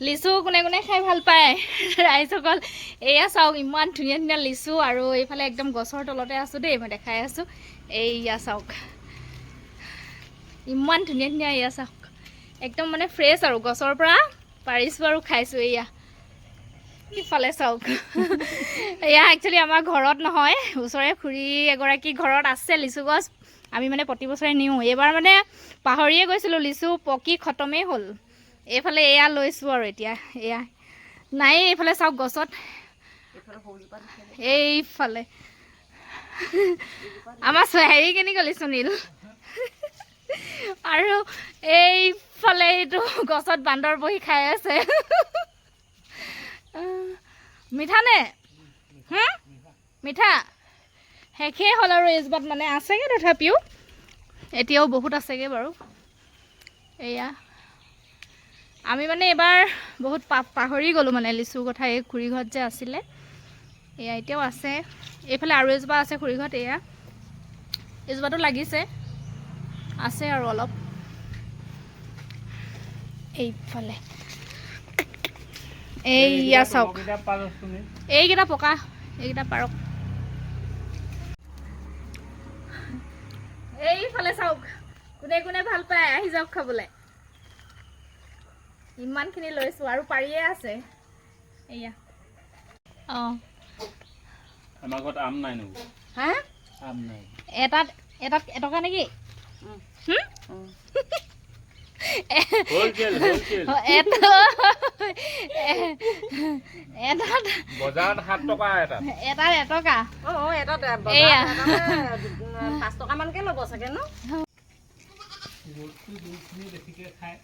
লিচু কোনে কোনে খাই ভাল পায় ৰাইজসকল? এয়া চাওক, ইমান ধুনীয়া ধুনীয়া লিচু। আৰু এইফালে একদম গছৰ তলতে আছোঁ দেই, মই দেখাই আছোঁ। এইয়া চাওক, ইমান ধুনীয়া ধুনীয়া। এয়া চাওক, একদম মানে ফ্ৰেছ আৰু গছৰ পৰা পাৰিছোঁ আৰু খাইছোঁ। এয়া ইফালে চাওক, এয়া একচুৱেলি আমাৰ ঘৰত নহয়, ওচৰে খুৰী এগৰাকী ঘৰত আছে লিচু গছ। আমি মানে প্ৰতি বছৰে নিওঁ। এইবাৰ মানে পাহৰিয়ে গৈছিলোঁ, লিচু পকি খতমেই হ'ল। এইফালে এয়া লৈছোঁ আৰু এতিয়া এয়া নাই। এইফালে চাওক গছত, এইফালে আমাৰ হেৰি কেনি গ'লি সুনীল? আৰু এইফালে এইটো গছত বান্দৰ বহি খাই আছে। মিঠা নে? হুম, মিঠা। শেষেই হ'ল আৰু এইজোপাত মানে আছেগৈ, তথাপিও এতিয়াও বহুত আছেগৈ বাৰু। এয়া আমি মানে এইবাৰ বহুত পাহৰি গ'লোঁ মানে লিচুৰ কথা। এই খুৰী ঘৰত যে আছিলে, এয়া এতিয়াও আছে। এইফালে আৰু এজোপা আছে খুৰী ঘৰত। এয়া এইজোপাতো লাগিছে, আছে আৰু অলপ। এইফালে এইয়া চাওক, এইকেইটা পকা, এইকেইটা পাৰক। এইফালে চাওক, কোনে কোনে ভাল পায় আহি যাওক খাবলৈ। ইমানখিনি লৈছোঁ আৰু পাৰিয়ে আছে। এয়া অঁ। আমাৰ ঘৰত আম নাই নেকি? হা? আম নাই। এটাত এটাত এটকা নেকি? হুম? Wholesale, wholesale. এটা এটাত বজাৰত 7 টকা এটা। এটাত এটকা। অঁ, এটা। এয়া। 5 টকামানকে ল'ব চাগে ন? বেছিকে খায়।